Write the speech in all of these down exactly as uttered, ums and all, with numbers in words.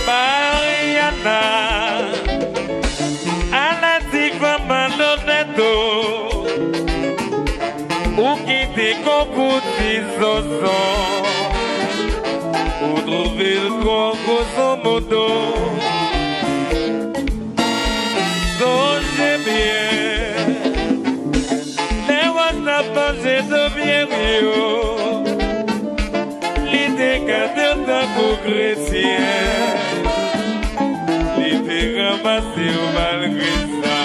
Mariana, ala ti fanm malonèt o. Ou kite konkou ti zonzon, ou twouve l twò gwo zonmodo. Sonje byen, lè w t ap manje do byen wi yo, li te gade w tankou kretyen, li te ranmase w malgre sa.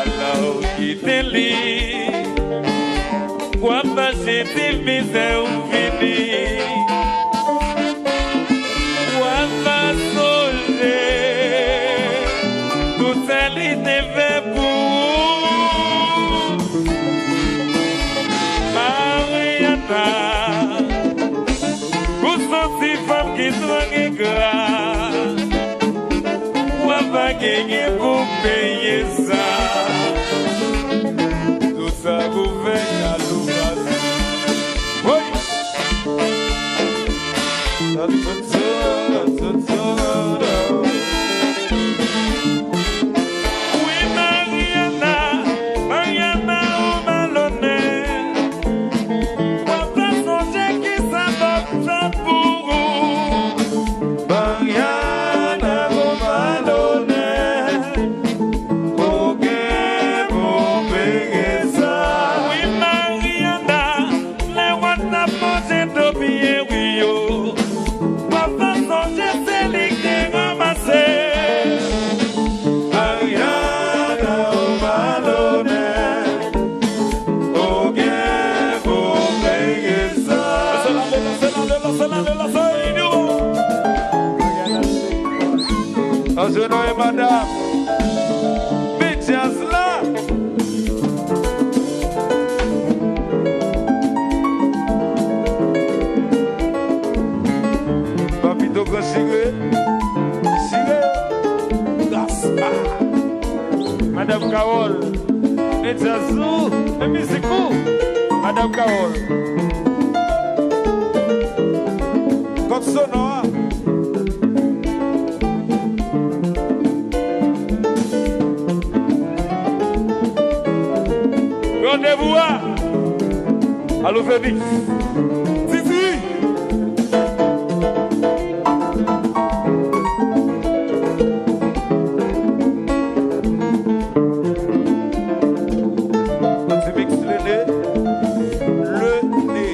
Ala w kite li, w ap mache ti mizè ou fini. W ap pa sonje tout sa li te fè pou ou. Mariana, ou se yon ti fanm ki twò gen gras. W ap pa genyen pou peye sa. Tout sa pou fè kado pase. Woy! Wi, Mariana, Mariana, ou malonèt. W ap pa sonje kisa Bòb fè pou ou. Mariana, ou malonèt. Ou gen pou peye sa. Wi, Mariana, lè w t ap manje do byen wi yo, w ap pa sonje se li k te ranmase. Mariana, ou malonèt, ou gen pou peye sa. Anjeno e madanm, men djaz la. Papito Gran Chire, Chire, Gaspard. Madanm Carole, men djaz ou, men mizik ou, Madanm Carole. Kòk sonò a. Randevou a. Alo Febix. Titi. Titi Mix Lene. Lene.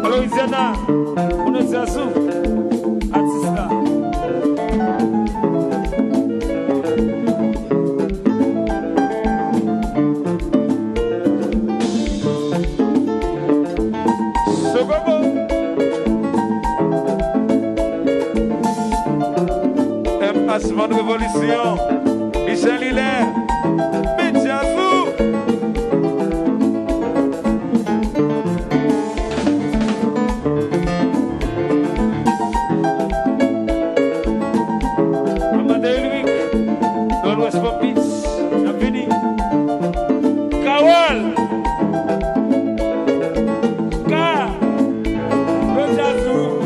Alo Louisiana, moun yo di Azou, atis la. Sogogo. M H Van Revolisyon, Michel Hilaire, men djaz ou. Amanda Ulrich, Nord-Ouest Pop Beats, n ap vini. Carole! Ka! Lo djaz ou!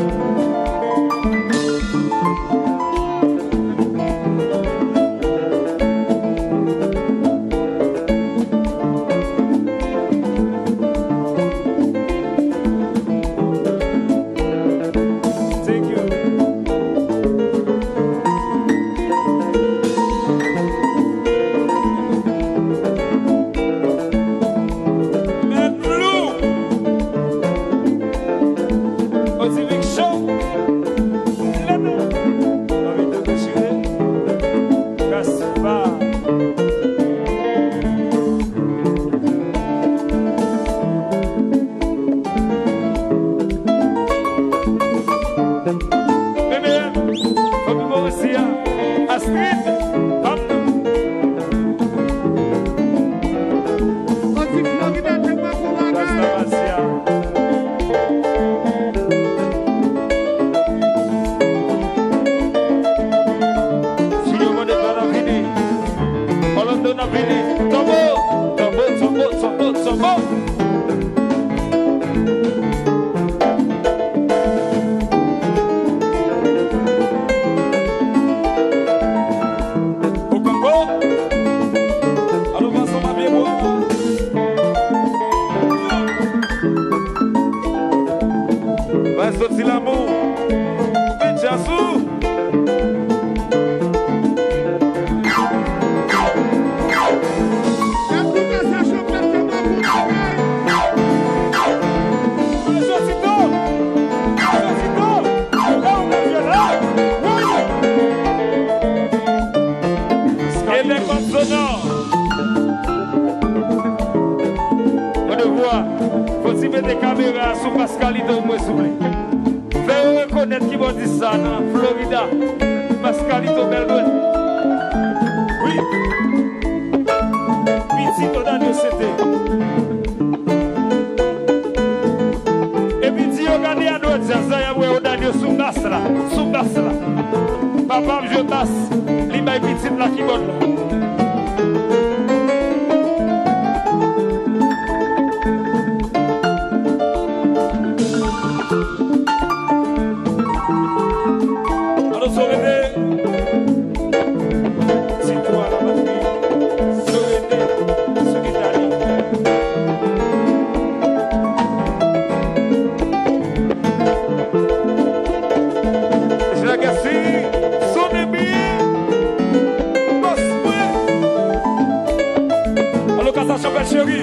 N ap vini. Tanbou, tanbou, tanbou, tanbou, tanbou. Okongo. Alò, pase anba pye bwa. Bay soti lanmou. Vin djazou. Mwen devwa, fò ti mete kamera sou Pascalito pou mwen, souple. Fè yo rekonèt ki bò di sa nan Florida. Pascalito bèl dwèt. Wi. Pitit Odanio Sete. Epi di yo gade a dwèt sa, sa y ap wè Odanio sou bas la, sou bas la. Papa ap jwe bas, li bay pitit la kibòd la. Alò, so rete. Ti twa la batri. So rete. Sou gita li. Jagasi, son epi. Bòs mwen. Alò, kasa chanpèt cheri.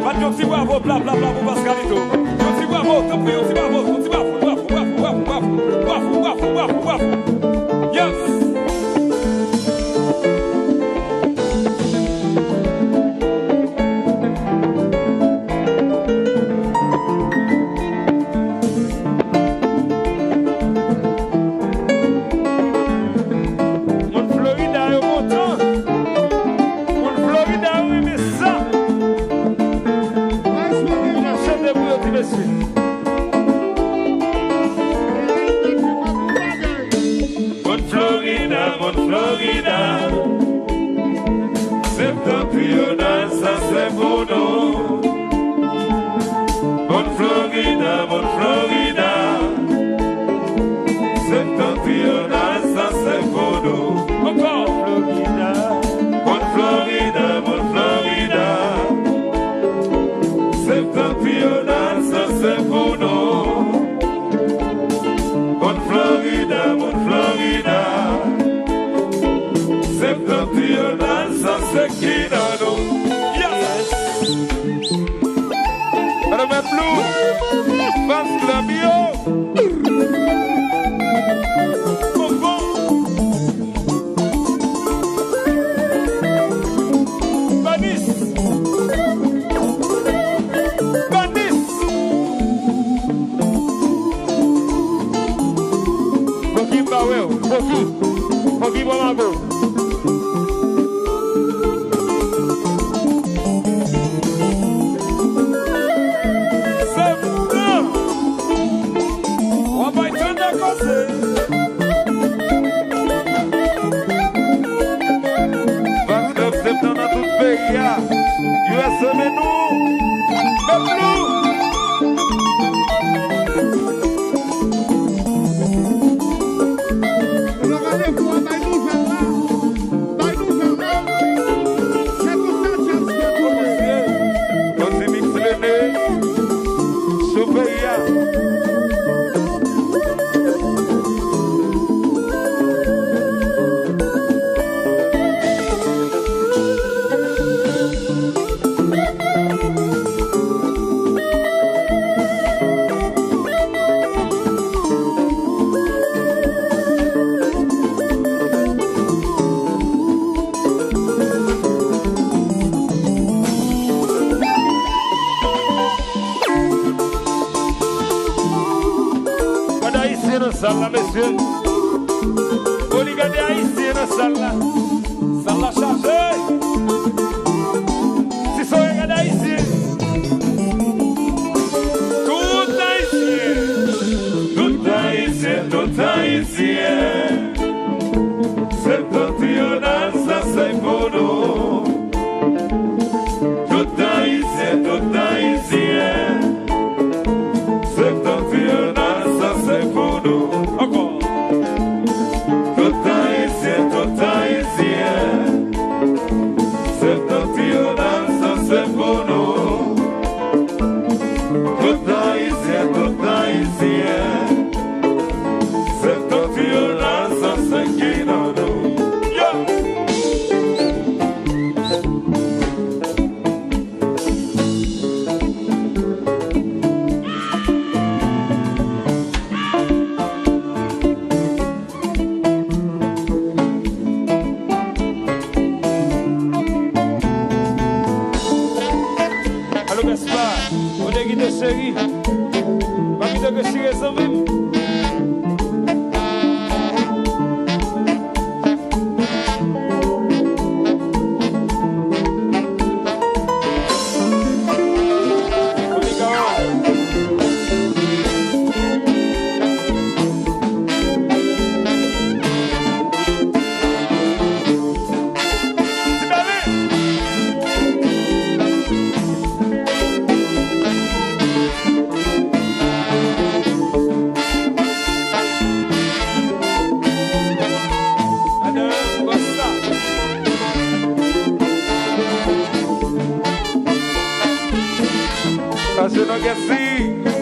Bat yon ti bravo, bla, bla, bla pou Pascalito. Yon ti bravo, tanpri, yon ti bravo, yon ti bravo, bravo, bravo. Yes! Moun Florida yo kontan. Moun Florida yo renmen sa. N ap chante pou yo, ti mesye. Moun Florida, moun Florida, Septentrional, sa se pou nou. Moun Florida, moun Florida, Septentrional, sa se pou nou. Ankò. Florida. Moun Florida, moun Florida, Septentrional, sa se pou nou. Moun Florida, moun Florida, Septentrional, sa se ki nan nou. Yes! Madame Blue, Fans Club yo. Bonbon. Banis. Banis. Poki m pa wè w. Poki. Poki bò mago. Se mwen. W ap bay tande koze. Fans Club Septan nan tout peyi a. U S A men nou. Pèp nou. Yo gade pou w bay nouvèl la. Bay nouvèl la. Se konsa djaz fè tounen. Yon ti mix Lene sou peyi a. Gade ayisyen nan sal la, mesye. Oli, gade ayisyen nan sal la. Sal la chaje. Si soyè, gade ayisyen. Tout ayisyen. Tout ayisyen, tout ayisyen. Septentrional, sa se pou nou. Septantrional, sa se pou nou. Tout Ayisyen, tout Ayisyen. Septantrional, sa se ki nan nou. Yo! Alo, Gaspar, kote kite cheri? Pa kite ke chire zanmi m. Pase nan kèsi.